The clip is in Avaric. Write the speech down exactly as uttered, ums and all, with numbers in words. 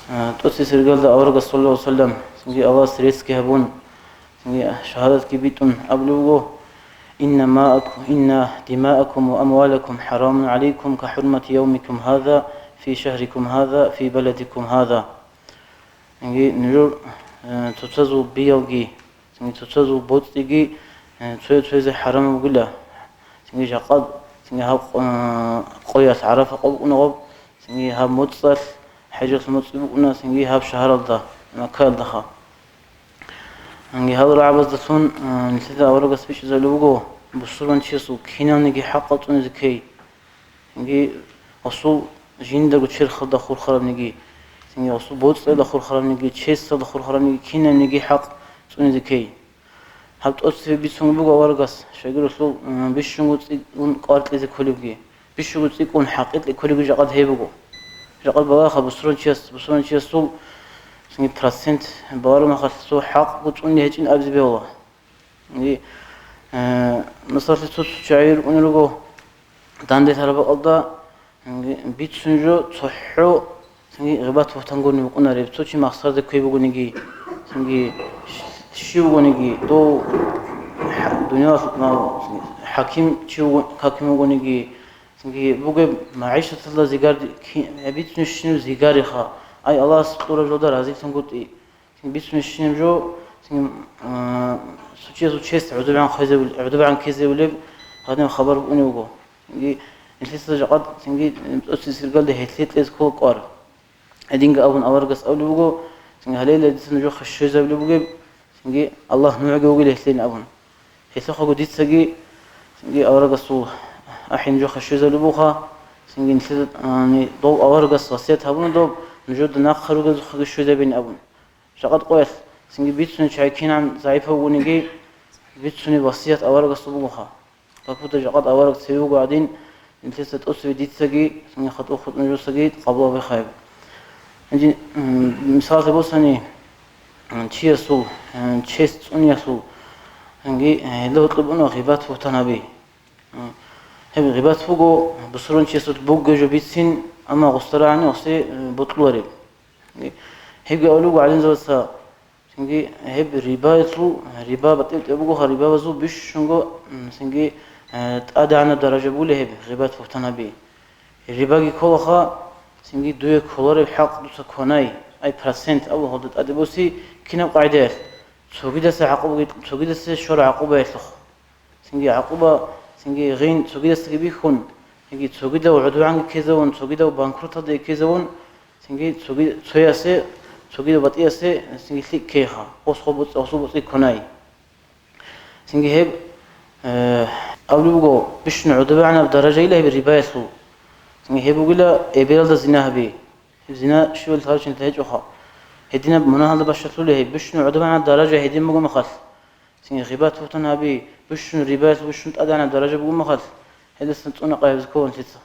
А, тӀоцебесеб иргалда аварагас, саллаллагьу гӀалайгьи ва саллам, цинги Аллагьас реццги гьабун, цинги шагьадатги битӀун абулеб буго: «Инна маакум, инна димаакум ва амвалакум хӀарамун гӀалайкум ка хӀурмати явмикум гьаза фи шагьрикум гьаза фи баладикум гьаза». Цинги нужер, э, цоцазул биялги, цинги цоцазул боцӀиги, э, цояз-цоязе хӀарам бугила. Цинги жакъа, цинги гьаб, э, къоялъ, ГӀарафа къо букӀуна гъаб, цинги гьаб моцӀалъ, хӀежалъ моцӀи букӀуна, цинги гьаб шагьаралда, Маккаялдаха. Цинги гьал рагӀабаздалъун, э, нилъеда аварагас бичӀчӀизабулеб буго бусурбанчиясул киналниги хӀакъал цӀунизе ккей. Цинги гъосул жиндаго черхалда хурхарабниги, цинги гъосул боцӀиялда хурхарабниги, чесалда хурхарабниги, кинабниги хӀакъ цӀунизе ккей. Гьаб тӀоцебе бицун буго аварагас, щайгурелъул, м, бищунго цӀикӀкӀун кӀвар кьезе кколебги, бищунго цӀикӀкӀун хӀакъикъи кколебги жакъад гьеб буго. Жакъад балагьаха бусурбанчияс, бусурбанчиясул, цинги процент баларун махалъ цо хӀакъго цӀуни гьечӀин абизе бегьула. И, э, мисаллъи, цо-цо чагӀи рукӀунел руго данделъараб бакӀалда, цинги бицун жо цохӀо, цинги гъибат-бугьтан гурони букӀунареб, цо чи махсарде кквей бугониги, цинги щ-, щив вугониги, дов хӀа-, дуниялалъ, ма-, хӀаким чи вуго-, хӀаким вугониги, цинги бугеб магӀишаталда зигар ки-, бицунищинаб зигариха. Ай, Аллагьас кьураб жода разилъунгутӀи. Цин бицунищинаб жо, цин, а, сучезул чест гӀодобегӀан хвезевул-, гӀодобегӀан ккезевулеб гьадин хабар букӀунеб буго. Цинги нилъеца жакъад, цинги тӀоцебесеб иргалде гьелъие кьезе ккола кӀвар. Гьединго абун аварагас абулеб буго, цинги гьалейла дица нужехъе щвезабулеб бугеб, цинги Аллагь нугӀги вугила гьелъин абун. Гьелъухъего дицаги, цинги аварагасул ахӀи нужехъе щвезабулеб буха, цинги нилъеда, а, ни, дов аварагас васият гьабуна доб, нужеда нахъа ругезухъеги щвезабин абун. Жакъад къоялъ, цинги бицунеб чагӀи кинан загӀипав вугониги, бицунеб васият аварагасул бугоха. Как будто жакъад авараг цеве вуго гӀадин, нилъеца тӀоцебе дицаги, цинги хатӀул хутӀун жосаги къабул гьабиха гьеб. Гьанже, м, мисаллъи босани, м, чиясул, м, чест цӀуниялъул, цинги, э, гьелда гьоркьоб буна гъибат-бугьтан гьаби. М, гьеб гъибат буго, бусурбанчиясул бугеб жо бицин, амма гъосда рагӀани гъосе, э, бокьулареб. Гьебги абулеб буго гӀалимзабаца, цинги гьеб рибаялъул, риба батӀи-батӀияб бугоха, рибабазул бищунго, м, цинги, э, тӀадегӀанаб даража бугила гьеб гъибат-бугьтан гьаби. Рибаги кколаха, цинги дуе кколареб хӀакъ дуца кванай, ай процент абула гьалда тӀаде боси, кинаб къагӀидаялъ? Цогидаса гӀакъуба, цогидаса щвараб гӀакъубаялъухъ. Цинги гӀакъуба, цинги гъин цогидасдаги бихьун, цинги цогидав гӀодобегӀанги ккезавун, цогидав банкроталда ккезавун, цинги цоги-, цоясе, цогидав батӀиясе, цинги лъикӀ ккейха, гъос гъо боцӀи, гъосул боцӀи кванай. Цинги гьеб, э, абулеб буго, бищун гӀодобегӀанаб даражайила гьеб рибаялъул. Цинги гьеб бугила эбелалда зина гьаби. Гьеб зина щивали лъалчинлъи гьечӀоха. Гьединаб мунагьалда бащалъули гьеб, бищун гӀодобегӀанаб даража гьедин буго махалъ. Цинги гъибат-бугьтан гьаби, бищун рибаялъ бищун тӀадегӀанаб даража буго махалъ, гьелдасан цӀуна къайгьабизе кколанлъица.